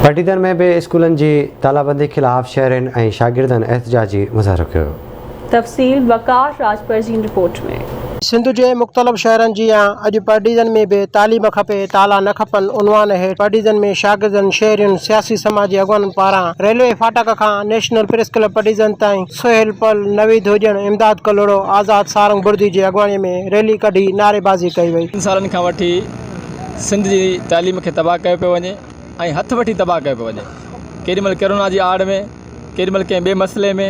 پڊعيدن ۾ به اسڪولن جي تالابندي خلاف شهرين ۽ شاگردن احتجاجي مظاهرو ڪيو. تفصيل وقار راڄپر جي رپورٽ ۾. سنڌ جي مختلف شهرن جيان اڄ پڊعيدن ۾ به تعليم کپي تالا نه کپن عنوان هيٺ پڊعيدن ۾ شاگردن، شهرين، سياسي سماجي اڳواڻن پاران ريلوي ڦاٽڪ کان نيشنل پريس ڪلب پڊعيدن تائين سهيل پل، نويد هجڻ، امداد ڪلهوڙو، آزاد سارنگ بڙدي جي اڳواڻي ۾ ريلي ڪڍي نعريبازي ڪئي وئي. ٽن سالن کان وٺي سنڌ جي تعليم کي تباهه ڪيو پيو وڃي ۽ هٿ وٺي تباهه ڪيو پيو وڃي ڪيڏي مهل ڪرونا جي آڙ ۾ ڪيڏي مهل ڪنهن ٻئي مسئلي ۾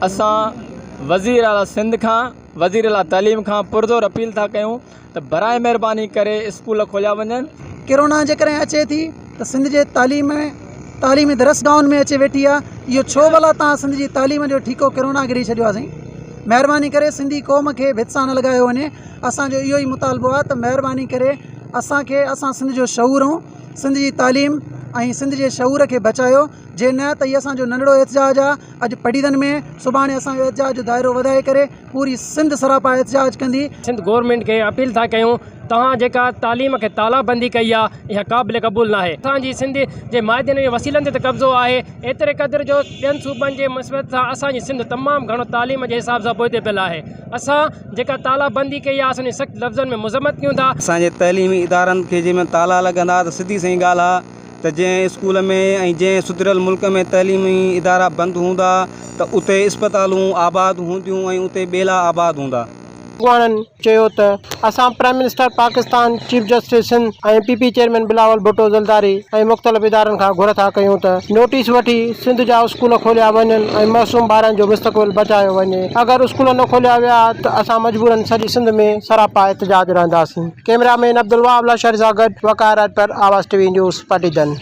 اسان وزير اعليٰ سنڌ کان وزير اعليٰ تعليم کان پرزور اپيل ٿا ڪيون ته براء مهرباني ڪري اسڪول کوليا وڃن. ڪرونا جيڪڏهن اچي ٿي ته سنڌ جي تعليم ۾ تعليمي درسگاهن ۾ اچي ويٺي آهي اهو ڇو ڀلا تان سنڌ جي تعليم جو ٺيڪو ڪرونا کي ڏئي ڇڏيو آهي سائين مهرباني ڪري سنڌي قوم کي ڀت سان نه لڳايو وڃي اسان جو اهو ئي مطالبو آهي ته مهرباني ڪري اسان کي اسان سنڌ جو شعور آهيون سنڌ جي تعليم ۽ سنڌ جي شعور کي بچايو جي نه ته هي اسان جو ننڍڙو احتجاج آهي اڄ پڊعيدن ۾ سڀاڻي اسان جو احتجاج جو دائرو وڌائي ڪري پوري سنڌ سراپا احتجاج ڪندي. سنڌ گورنمينٽ کي اپيل ٿا ڪيون توهان جيڪا تعليم کي تالا بندي ڪئي آهي اها قابل قبول ناهي اسان جي سنڌ جي معدن ۽ وسيلن تي ته قبضو آهي ايتري قدر جو ٻين صوبن جي نسبت سان اسان جي سنڌ تمام گهڻو تعليم جي حساب سان پوئتي پيل آهي اسان جيڪا تالا بندي ڪئي آهي اسان جي سخت لفظن ۾ مذمت ڪيون ٿا. اسان جي تعليمي ادارن کي جنهن ۾ تالا لڳندا ته سڌي سئين ڳالهه آ ته جنهن اسڪول ۾ ۽ جنهن سڌريل ملڪ ۾ تعليمي ادارا بند هوندا ته اتي اسپتالون آباد هونديون ۽ اتي ٻيلا آباد هوندا. اڳواڻن چيو ته اسان prime minister Pakistan, chief justice Sindh ۽ P P chairman Bilawal Bhutto Zardari ۽ مختلف ادارن کان گهر ٿا ڪيون ته نوٽيس وٺي سنڌ جا اسڪول کوليا وڃن ۽ معصوم ٻارن جو مستقبل بچايو وڃي اگر اسڪول نه کوليا ويا ته اسان مجبورن سڄي سنڌ ۾ سراپا احتجاج رهنداسين ڪئميرا مين عبدالوهاب لاشاري سان گڏ Waqar Rajpar Awaz T V news Padidan.